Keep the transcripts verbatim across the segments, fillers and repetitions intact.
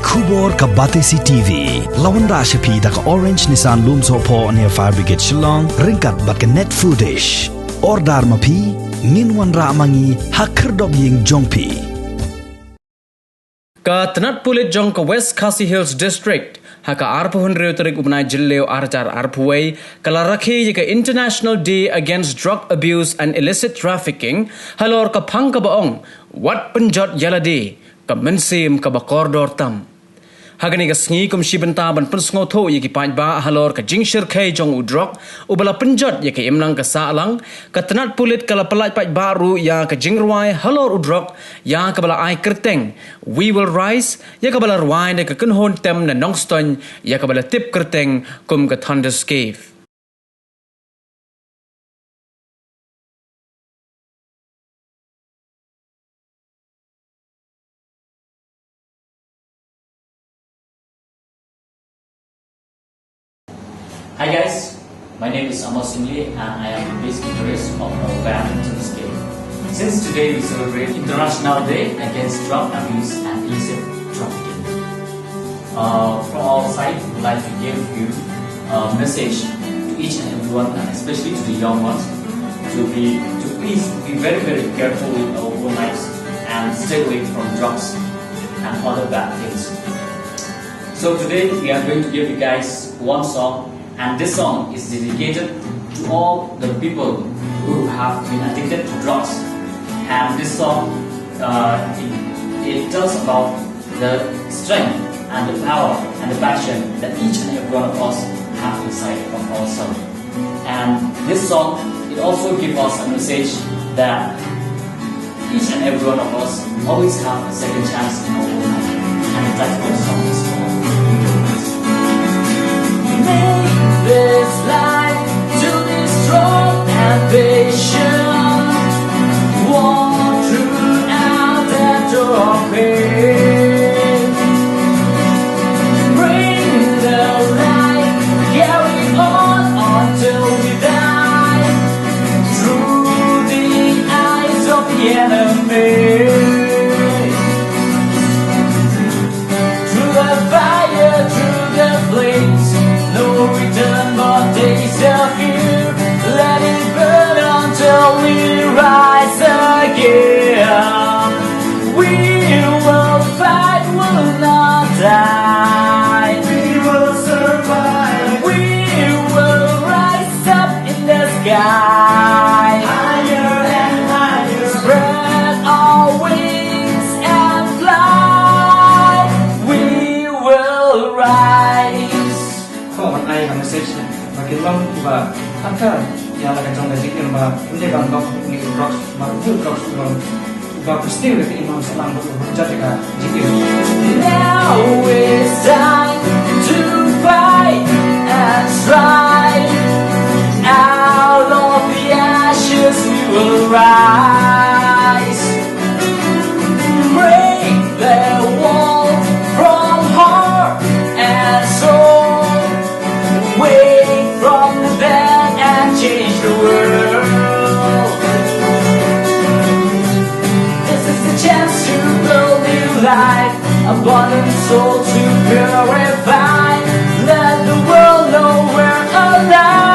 Khubor ka Batesi T V la wanrah sha phi da ka Orange Nissan Lumsohphoh near Fire Brigade Shillong, ryngkat bad ka Net Foodish. Order ma phi, ngin wanrah ma ngi ha khyrdop ïing jong phi. Ka tnat pulit jong ka West Khasi Hills District, ha ka arphew hynriew tarik u bnai Jylliew arhajar arphew wei, ka la rakhe ïa ka International Day Against Drug Abuse and Illicit Trafficking, halor ka phang kaba ong, wat pynjot ïa lade, ka mynsiem kaba kordor tam. Ha kane ka sngi kum shi bynta ban pynsngewthuh ïa ki paidbah halor ka jingshyrkhei jong u drok, uba la pynjot ïa ka imlang ka sahlang, ka tnat pulit ka la pyllait paidbah ruh ïa ka jingrwai halor u drok, ïa kaba la ai kyrteng We Will Rise, ïa kaba la rwai da ka kynhun tem na Nongstoiñ, ïa kaba la tip kyrteng kum ka Thunderscape. Hi guys, my name is Amos Singli and I am the bass guitarist of our band Thunderscape. Since today we celebrate International Day Against Drug Abuse and Illicit Trafficking. Uh, from our side, we'd like to give you a message to each and everyone, and especially to the young ones, to be, to please be very, very careful with our own lives and stay away from drugs and other bad things. So today we are going to give you guys one song, and this song is dedicated to all the people who have been addicted to drugs. And this song, uh, it, it tells about the strength and the power and the passion that each and every one of us have inside of ourselves. And this song, it also gives us a message that each and every one of us always have a second chance in our own life. And that's what the song is for. Make this life to be strong and patient. Walk through out the door of pain. Bring the light, carry on until we die. Through the eyes of the enemy. Through the fire, through the flames, no return but days of fear. Let it burn until we rise again. We will fight, will not die. We will survive. We will rise up in the sky. Higher and higher. Spread our wings and fly. We will rise. Ko ban ai ka message ba kin long ba tangka ïa la ka jong ka jingim ba ym dei ban bok ni drugs ba ym drugs ba ba pasti ka imam salam ba jat ka jingim. Now it's time to fight and strive. Out of the ashes we will rise. Break the wall from heart and soul. Wake from the dead and change the world. This is the chance to build new life. A body and soul to purify. Let the world know we're alive.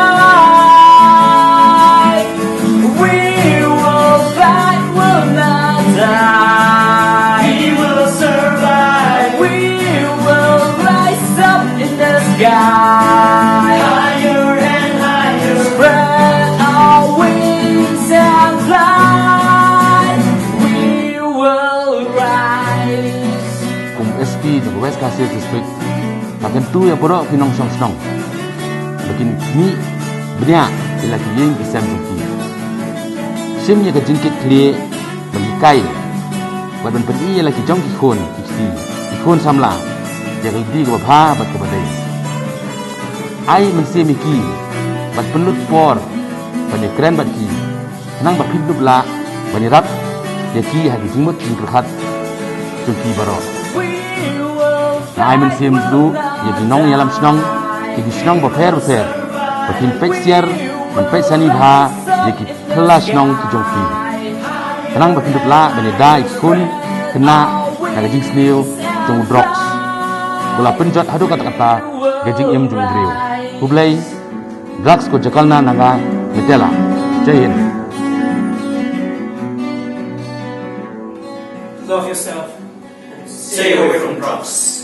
We will fight, will not die. We will survive. We will rise up in the sky. Higher and higher. Spread our wings and fly. We will rise. Kum S P jong West Khasi Hills District, nga kyntu ïa baroh ki nongshong shnong ba kin mih bniah ïa la ki ïing ki sem jong ki. Shim ïa ka jingkit khlieh ban hikai bad ban pyni ïa la ki jong ki khun ki kti, ki khun samla ïa ka lynti kaba bha bad kaba dei. Ai mynsiem ïa ki bad pynlut por ban ïakren bad ki. Khnang ba phin dup lah ban ïarap ïa ki ha ki jingmut jingpyrkhat jong ki baroh. Nga ai mynsiem ruh ïa ki nongïalam shnong, ïa ki shnong bapher bapher, ba phin peit siar, ban peit sani bha ïa ki phylla shnong ki jong ki. Khnang ba phin dup lah ban ïada ïa ki khun khynnah na ka jingsniew jong u drugs. ba la pynjot haduh katta katta ka jingim jong u briew. Khublei. Drugs ko jakalna na nga metela. Jai Hind. Love yourself. Stay away from drugs.